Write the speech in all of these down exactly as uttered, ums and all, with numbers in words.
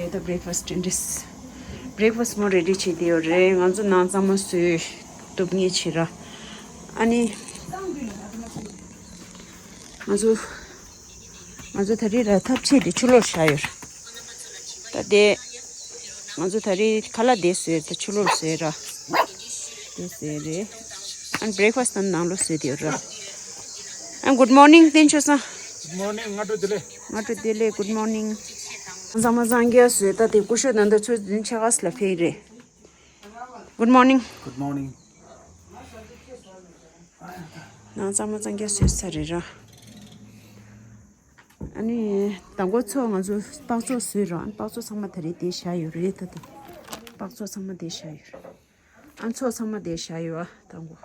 རེད། ད་breakfast ready། breakfast་མོ་ready་བྱས་བསྡད་ཡོད་རེད། ང་ཚོ་ནང་གཙང་མ་བཟོས་སྟབས་ངེས་བྱེད་ར། ཨ་ནི། ང་ཚོ། ང་ཚོ་ད་རེས་ར་ཐབ་ཆས་དེ་ཕྱི་ལོགས་བཞག་ཡོད་ར། ད་དེ། ང་ཚོ་ད་རེས་ཁ་ལག་དེ་བཟོས། ད་ཕྱི་ལོགས་བཟོས་ར། དེ་བཟོས་རེད། ཨན་breakfast་དང་ནང་ལོགས་བཟོས་དེ་ཡོད་ར། ཨན་good morning་བསྟན་ཆོས་སང་། Good morning། སྔ་དྲོ་བདེ་ལེགས། སྔ་དྲོ་བདེ་ལེགས། good morning། གཙང་མ་གཙང་རྐྱང་བཟོས། ད་དེ་སྐུ་ཞབས་ད་ལྟ་ཚོ་འཛིན་ཆེ་ག་ལ་ཕེབས་རེད། good morning། Good morning། ནང་གཙང་མ་གཙང་རྐྱང་བཟོས་ཚར་རེད་ར། ཨ་ནི་དང་པོ་ཚོགས་ང་ཚོ་སྤགས་ཚོགས་བཟོས་རོགས། ཨ་ནི་སྤགས་ཚོགས་ཚང་མ་ད་རེས་དེ་བཞག་ཡོད་རེད། ད་ད་སྤགས་ཚོགས་ཚང་མ་དེ་བཞག་ཡོད་རེད། ཨ་ནི་ཚོགས་ཚང་མ་དེ་བཞག་ཡོད། ཨ་དང་པོ་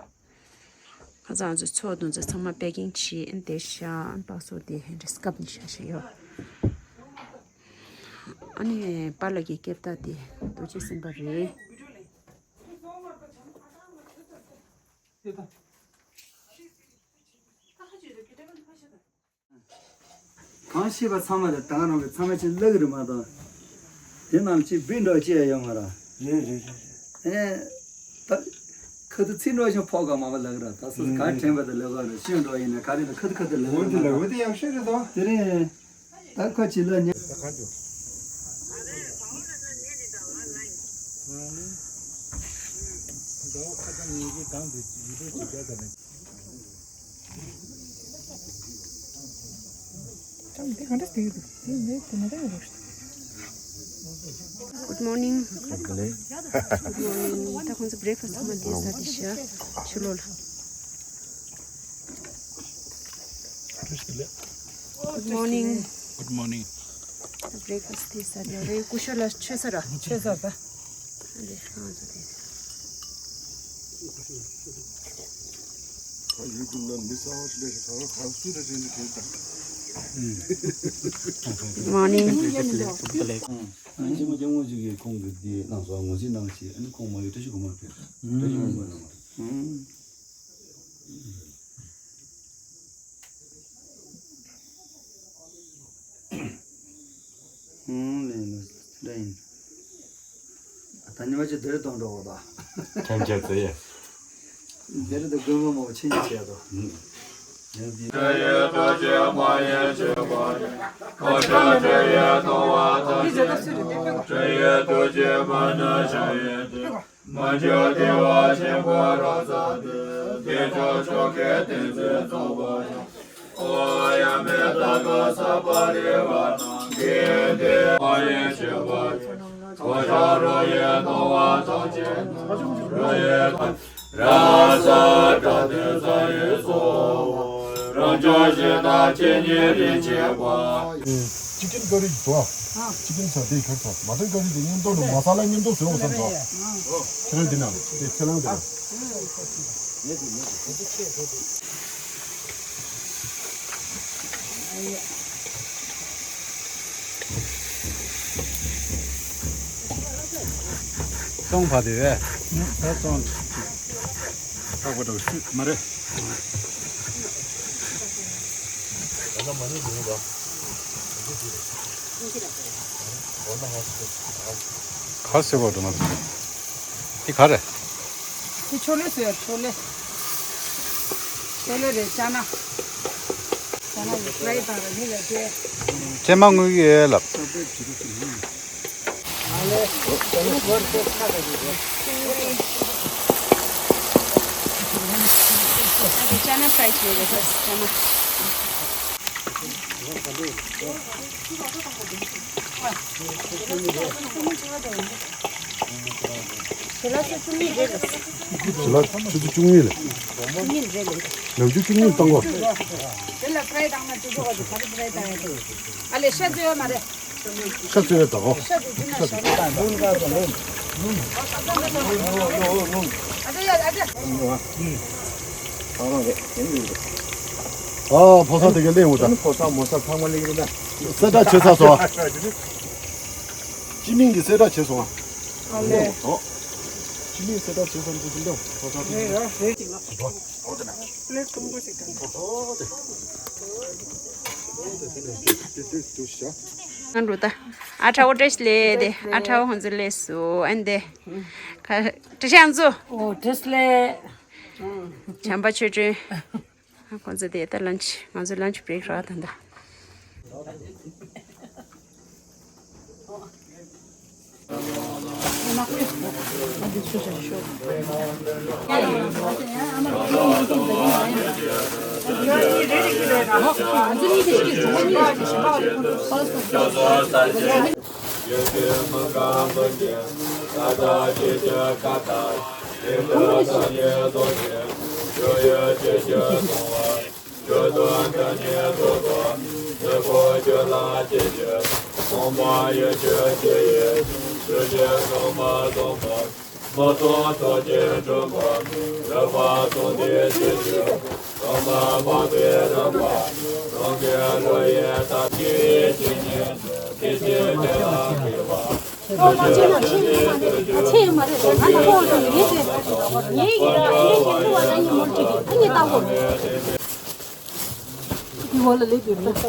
ཁ་སང་ང་ཚོ་ཚོགས་དུང་ཚོ་ཚང་མ་པེ་ཀིང་བྱས། ཨ་ནི་དེ་བཞག་ཨ་ནི་སྤགས་ཚོགས་དེ་ཧེ་འདྲ་སྐབས་ནས་བཞག་བཞག་ཡོད། ཨ་ནི་པཱ་ལགས་ཀྱི་སྐེབས་རྟགས་དེ་རྡོ་རྗེ་སེམས་དཔའ་རེད། གང་ཤེས་པ་ཚང་མ་ལ་དེང་རང་གི་ཚང་མ་ཅིག་བརླག་གི་རེད་མ་གཏོགས། དེ་རྣམས་ཅིག་བིན་འགྲོ་ཅི་ཡང་ཡོད་མ་རེད། རེད་རེད་རེད། ཨེ། ད། ཁ་ཐུག་ཚིག་འགྲོ་ཞིང་ཕོག་ག་མ་བ་ལག་ར། ད་སོ་སོ་ག་དྲན་པ་དང་ལེགས་པ་རེད། ཤིང་འགྲོ་ཡིན་ན་ག་རེ་ད་ཁ་ཐུག་ཁ་ཐུག་ལེགས་པ་འོན་ཏེ་ལེགས་པ་དེ་ཡག་ཤོས་རེད་དོ། དེ་རེད། ད་ཁ་ཅིག་ལ་ཉེ། ད་ག་འདུག Good morning. Good morning. ད་ཁོང་ཚོ་breakfast ཚང་མ་འདི་ཟ་དེ་ཤ་ཕྱི་ལོགས་ལ། Good morning. Good morning. ད་breakfast དེ་ཟ་དེ་རེད། ཀུ་ཤོ་ལ་ཆོས་ཟ་ར། ཆོས་ཟ་ད། ཨ་ལེ་ང་ཚོ་དེ། Morning. ཨ་ནི་ཅི་མ་ཅང་ངོ་ཅིག་གིས་ཁོང་གི་དེ་གནང་སོང་། ངོ་ཅིག་གནང་ཞེས། ཨ་ནི་ཁོང་མ་ཡོད་བཀྲ་ཤིས་སྒོ་མོར་ཕེབས། བཀྲ་ཤིས་སྒོ་མོར་གནང་བ་རེད། ཧུང་ལེན་ལོ་སི་ཏྲ་ཡིན། ད་ཉི་མ་ཅིག་དེར་གཏོང་འགྲོ་བ་དང་། ཁྱེད་ཅག་ཚོ་ཡ། དེར་དུ་དགོན་པ་མོ་ཆེན་གྱི་བྱས་དོ། ཡང་དེ། ཆོས་ཡོད་ཐུགས་རྗེ་མ་ཡེངས་བྱེད་པ་ཡིན། ཁོ་ཚོ་ཆོས་ཡོད་མཐོང་བ་ཐམས་ཅད་དང་། ཆོས་ཡོད་ཐུགས་རྗེ་མ་ནུས་བྱ་ཡོད་དེ། མ་བཅོས་བདེ་བ་ཆེན་པོ་རབ་རྩ་བདུན། བདེ་མཆོག་མཆོག་གི་ཏིང་འཛིན་རྫོགས་པ་ཡང་། ཨོ་ཡ་མེ་ད་ག་ས་པ་རི་ཝ་ན་གི་དེ་མ་ཡེ་ཤེས་པ་ཡི། ཁོ་ཞབས་རོ་ཡེ་མཐོང་བ་ཐམས་ཅད་རོ་ཡེ། ར་ས་ཀ་དེ་ས་ཡེ་སོ། རང་བྱུང་གཞི་དང་ཆོས་ཉིད་རིན་ཆེན་པ། ཅི་ཀིན་ཀ་རི་བཟོ། ཅི་ཀིན་ས་དེ་ཁར་ཚོ་མ་ཏན་ཀ་རི་དེ་མཉམ་དུ་ལ་མ་ས་ལ་མཉམ་དུ་བཟོ་བསམ་ཚོ། ཁྱེད་རང་འདི་ན་དེ་ཁྱེད་རང་འདི་ན། སོང་བ་དེ་བས། ད་སོང་། ཐག་པ་འདྲ་བ་ཤུད་མ་རེད། ག་ཟེར་བ་འདྲ་མ་རེད། དེ་ག་རེད། དེ་ཆོ་ལེ་ཟེར། ཆོ་ལེ། ཆོ་ལེ་རེད། ཅ་ན། ཅ་ན་ཡི་ཕ་རའི་དང་ར་མི་ལ་དེ། ཅེ་མ་དངུལ་ཡོད་ལབ། ཅ་ན་ཕ་རའི་བྱས་རེད། ཅ་ན། ཞལ་ལག་ཆུ་ཚོད་བཅུ་གཉིས་རེད། ཞལ་ལག་ཆུ་ཚོད་བཅུ་གཉིས་ལ། བཅུ་གཉིས་རེད་ལེ། ནམ་རྒྱུན་བཅུ་གཉིས་བཏང་གོ། དེ་ལ་ཕ་རའི་བཏང་ན་ཅི་ཆོག་ག་ཅི་ག་རེ་ཕ་རའི་བཏང་ཡ་དེ། ཨ་ལེ་ཤ་ཚོད་ཡོད་མ་རེད། ཤ་ཚོད་ཡོད་དོ། ཤ་དེ་དེ་ན་ཤ་རེད། ཨ་ཅེ་ཡ་ཨ་ཅེ། ཨ་ཕོ་ས་དེ་ག་ལེན་འོ་ད། ཕོ་ས་མོ་ས་ཚང་མ་ལེན་གི་རེད་ད། གསལ་བསྒྲགས་བྱས་ཚར་སོང་ཨ། སྤྱི་མིང་གི་གསལ་བསྒྲགས་བྱས་སོང་ཨ། ཨ་ལེ། ཨོ། སྤྱི་མིང་གསལ་བསྒྲགས་བྱས་སོང་འདུག་འདུག་ཕོ་ས་དེ། རེད་རེད་ཅིག་ལ། ཨོ་དེ་ན། ལེ་ཀུམ་ཀུ་ཞིག་ག། ཨོ་དེ། ང་འགྲོ་ད། ཨ་ཁྲའོ་བཀྲ་ཤིས་ལེ་དེ། ཨ་ཁྲའོ་ཧོན་ཟི་ལེ་སུ་ཨན་དེ། ཁ་ཏྲི་ཤང་ཛུ། ཨོ་བཀྲ་ཤིས་ལེ། བྱམས་པ་ཆོས་སྒྲོན། ཁོང་ཚོ་དེ་ད་lunch། ང་ཚོ་lunch break རག་ད་ད། ལ་སྐྱེ་ཞིང་། སྟོང་པ་ཡེ་ཤེས་སྐྱེ་ཡི་ཞིང་། ཆོས་ཀྱི་སྟོང་པ་སྟོང་པར། མ་སྟོང་ཐོག་གཅིག་གྲུབ་པ། རོལ་པ་སྟོང་པའི་ཆོས་ཀྱི། སྟོང་པ་སྤངས་པའི་རོལ་པ། སྟོང་གི་བློ་ཡི་ཐབས་ཀྱིས་ཇི་སྙེད་སུ། དེ་ཚེ་དེ་ལ་སྐྱེ་བ། ཨོ་མ་ཅེ་ན་ཆེ་ཡོད་མ་རེད། ཨ་ཆེ་ཡོད་མ་རེད། ཨ་ན་ཁོ་ཚོ་ངེད་ཀྱི་ངེད་ཀྱི་ར་ཨ་ནི་ཁྱེད་ཚོ་བ་ན་ཉི་མོར་ཅིག་གི་ཨ་ནི་ལྟ་གོ། ཨི་བ་ལ་ལེ་བེ་ཏ། ཕོ་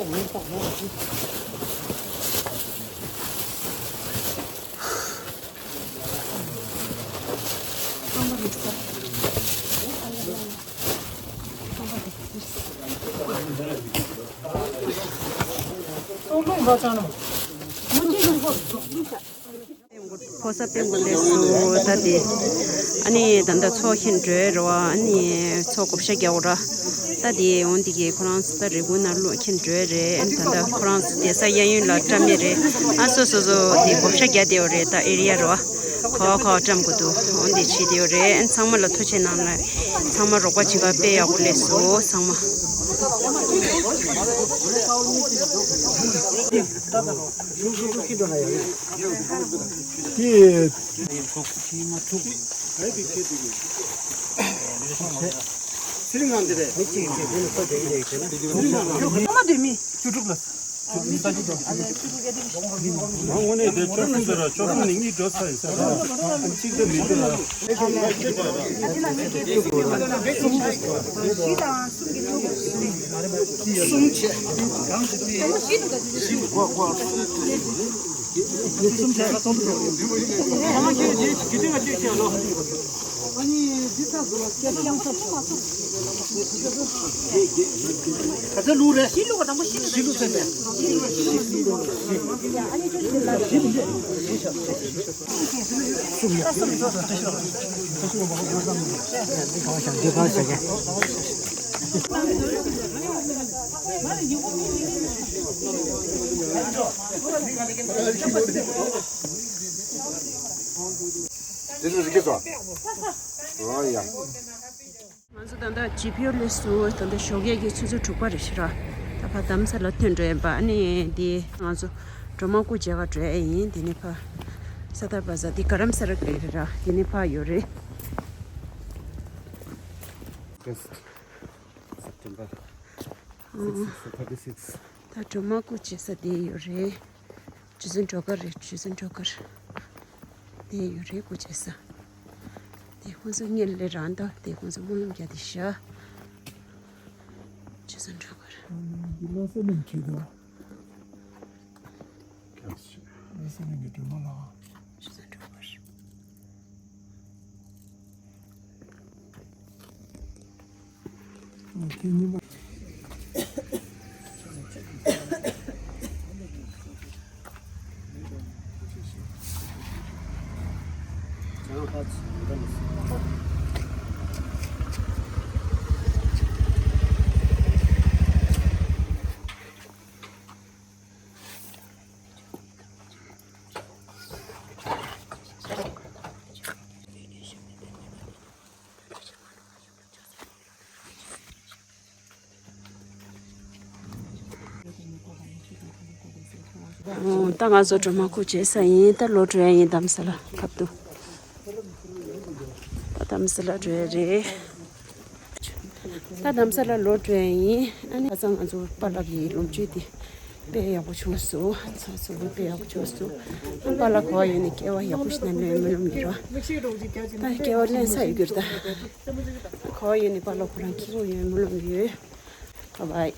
གསར་སྤུན་དགུ་སླེབས་སོང་ད་དེ། ཨ་ནི་ད་ལྟ་ཚོགས་ཁྱེར་འགྲོ་ཡ་རེད་བ། ཨ་ནི་ཚོགས་བགོ་བཤའ་རྒྱག་དགོས་ར། ད་དེ་འོན་ཏེ་གི་ཁོ་རང་ཚོ་ད་རི་ཀུན་ན་ལོག་ཁྱེར་འགྲོ་ཡ་རེད། ཨ་ནི་ད་ལྟ་ཁོ་རང་ཚོ་བསྡད་ས་གཡས་གཡོན་ལ་བཀྲམ་ཡ་རེད། ཨ་སོ་སོ་སོ་དེ་བགོ་བཤའ་རྒྱག་བསྡད་ཡོད་རེད། ད་ཨེ་རི་ཡ་རེད་བ། ག་བ་ག་བ་བཀྲམ་དགོས་འདུག་འོན་ཏེ་བྱེད་བསྡད་ཡོད་རེད། ཨ་ནི་ཚང་མ་ལ་ཐུགས་རྗེ་གནང་ལ། ཚང་མ་རོགས་པ་བྱེད་པ་དཔེ་ཡག་པོ་སླེབས་སོང་ཚང་མ། དངོས་གནས་དེ་བཅུ་གསུམ་དེ་ར་བཅུ་གསུམ་ནས་གཉིས་འགྲོ་ཚར་ཡིན་ས་ར། གཅིག་དེ་མི་འདུག་ར། དེ་ཚོ་རིག་གི་སོ། ཨོ་ཡ། ང་ཚོ་ད་ལྟ་ཇི་ཕི་ཡོ་སླེབས་སོང་། ད་ལྟ་ཞོགས་ཀས་ཀྱི་ཆུ་ཚོད་དྲུག་པ་རེད་ཤག་ར། ད་ཕར་རྡ་རམ་ས་ལ་ཐོན་འགྲོ་ཡིན་པ། ཨ་ནི་འདི་ང་ཚོ་སྒྲོལ་མ་སྐུ་མཇལ་ག་འགྲོ་ཡ་ཡིན། དེ་ནས་ཕར་ས་ཐར་བ་ཛར། འདི་དྷ་རམ་ས་ལ་གི་རེད་ར། དེ་ནས་ཕར་ཡོད་རེད། September six, thirty-six. ད་སྒྲོལ་མ་སྐུ་མཇལ་ས་དེ་ཡོད་རེད། རྗེ་བཙུན་སྒྲོལ་དཀར་རེད། རྗེ་བཙུན་སྒྲོལ་དཀར། དེ་ཡོད་རེད། སྐུ་མཇལ་ས། དེ་ཁོང་ཚོ་སྔོན་ལ་རང་ད་དེ་ཁོང་ཚོ་སྨོན་ལམ་རྒྱག་དེ་ཤག་རྗེ་བཙུན་སྒྲོལ་དཀར། འདི་ལོ་སེ་ནིང་ཁྲིད་དོ། ལོ་སེ་ནིང་གི་སྒྲོལ་མ་ལགས། རྗེ་བཙུན་སྒྲོལ་དཀར། ཨོ། ད་ང་ཚོ་སྒྲོལ་མ་སྐུ་མཇལ་ས་ཡིན། ད་ལོག་འགྲོ་ཡ་ཡིན། རྡ་རམ་ས་ལ་ཁབ་ཏུ། ད་རྡ་རམ་ས་ལ་འགྲོ་ཡ་རེད། ད་རྡ་རམ་ས་ལ་ལོག་འགྲོ་ཡ་ཡིན། ཨ་ནི་ཁ་སང་ང་ཚོ་པཱ་ལགས་ཀྱི་ལོངས་སྤྱོད་དེ་དཔེ་ཡག་པོ་བྱུང་སོང་། ཚ་སོ་དཔེ་ཡག་པོ་བྱུང་སོང་། ཨ་པཱ་ལགས་ག་བ་ཡོད་ནས་སྐྱེལ་བ་ཡག་པོ་ཞིག་གནང་ལོས་སྨོན་ལམ་ཡོད་ར། ད་སྐྱེལ་བ་ལེན་ས་ཡོད་གི་རེད་ད། ག་བ་ཡོད་ནས་པཱ་ལགས་ཁོ་རང་སྐྱེལ་དགོས་ཡོད་སྨོན་ལམ་ཡོད། བཱའི་བཱའི།